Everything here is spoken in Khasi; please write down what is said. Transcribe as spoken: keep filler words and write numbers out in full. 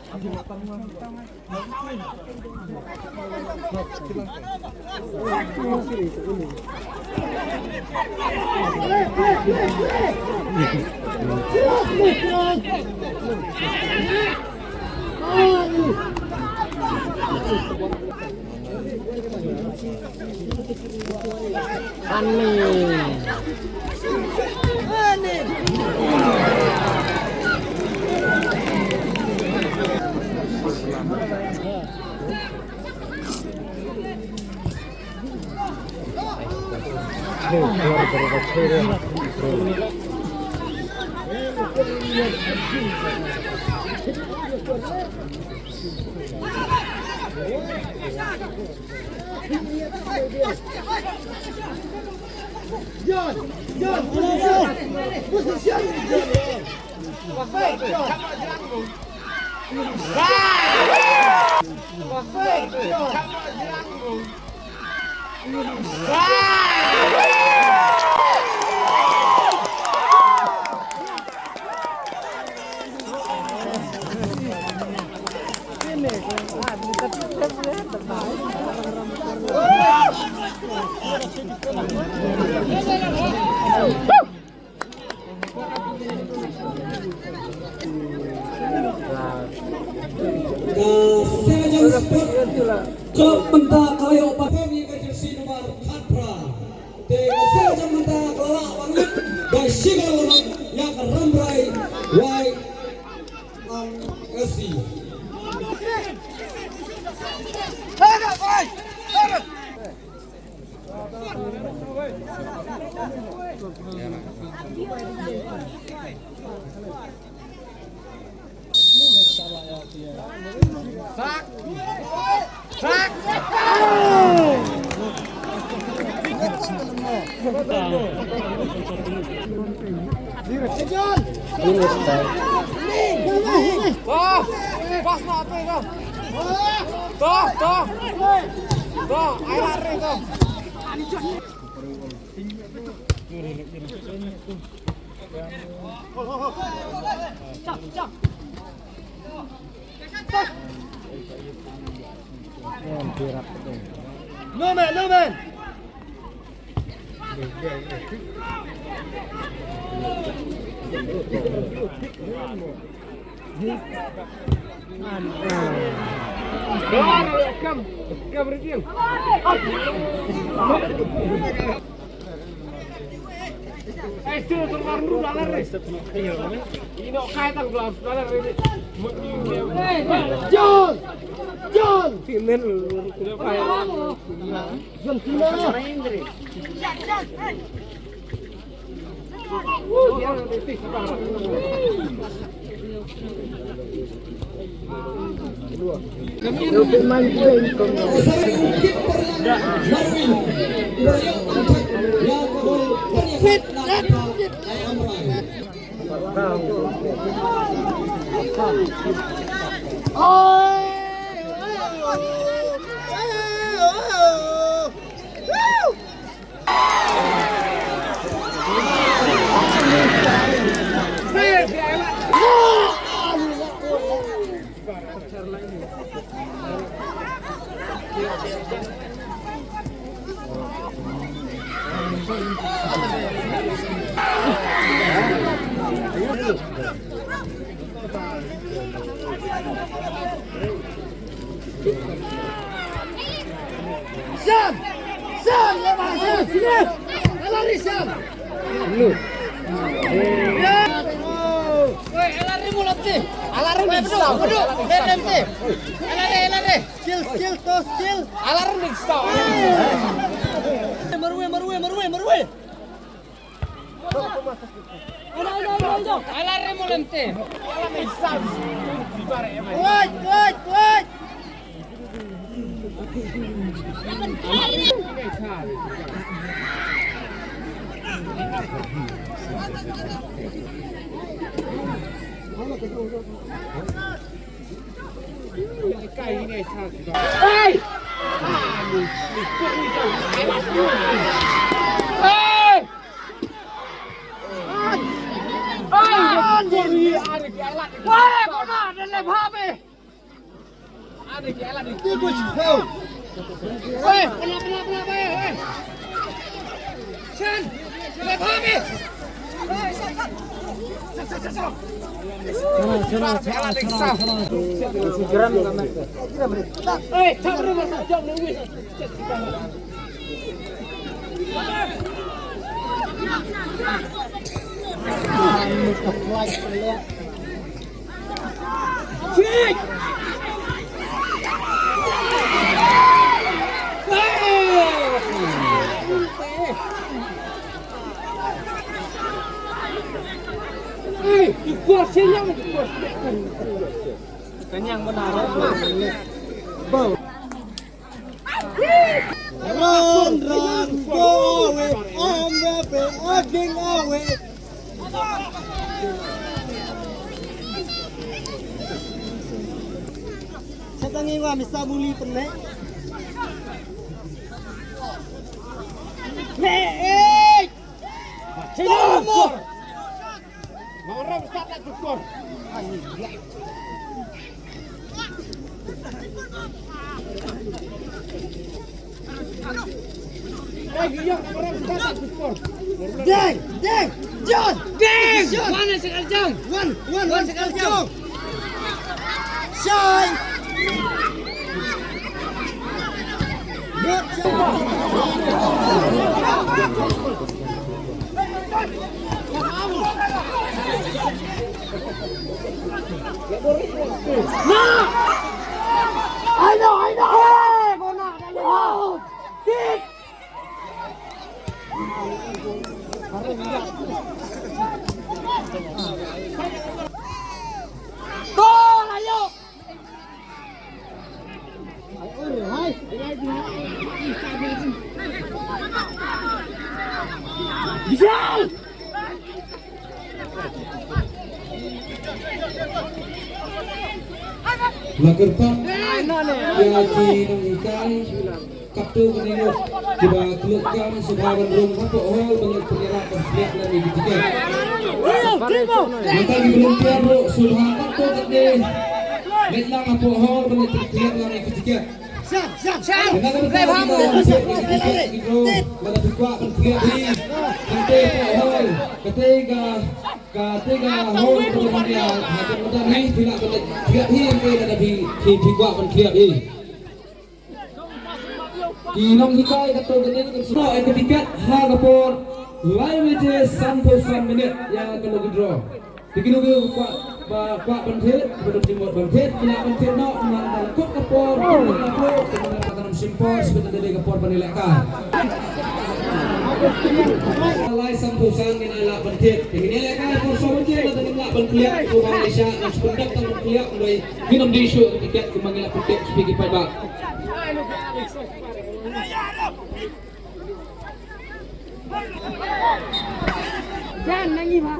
Ka seng jong Sport Club mynta ka la ïoh pat ïa ka jersey number khatphra. Te ka seng jong mynta ka la lah ban leit da shi kol ïa ka Rambrai Y M C. Toh, pas ma tu toh. Toh, toh. Toh, ai lari toh. No man, no man. John! John! John Cena! Sam! Sam! Sam! Sam! Lari, Sam! Woi, lari mula ti. Lari mula ti. Lari, lari. Skill, skill, to skill. Lari mula ti. Marwei, marwei, marwei, marwei. Ala remolente. Wait, wait, wait. Hey! Hey! Hey! Hey! Wah, kona, dan le bha be. Run, run, go away. I'm rapping, walking away. Sa tangi wa misa muli penne. Ne, eh! Tama! Deng, deng, John. Deng, John. Wan, wan, wan, wan, wan, wan, wan, wan. Shai. Gol, ayo. La kyrpad ïa ki nonghikai katto katne ngut kiba khlem kam sngewbha ban rung hapoh hall ban leit pynïarap ban pynïap lang ïa ki tiket. Nangta ki volunteer ruh sngewbha katto katne leit lang hapoh hall ban leit pynïap lang ïa ki tiket. Nangta ka bynta ki ba wan pynïap ïa ki tiket ki bro, lada phi kwah ban pynïap hi, kata hapoh hall, kata ka, kata ka hall kaba wan ïa, ha kata ka bynta hi phi lah ban leit pynïap hi, kata lada phi, phi, phi kwah ban pynïap hi. Ki nonghikai katto katne ki snoh ïa ka tiket ha ka por lai baje sanphew san minit ïa ka lucky draw. Te kino kino ba kwah, ba kwah ban thied, ba don jingmut ban thied, ki lah ban thied noh, namar ba la kut ka por, kut ka por, kut ka por, kut ka por ban ïalehkai. Lai sanphew san ngin ïaleh ban thied. Te ngin ïalehkai por sawphew san, ngin lah ban pynïap, ko ba ngi sha, ngi shu pynïap tang ban pynïap, ngin ym dei shuh ka tiket kumba ngi la pyntiap sha phi ki paidbah. Jan, nangi ba.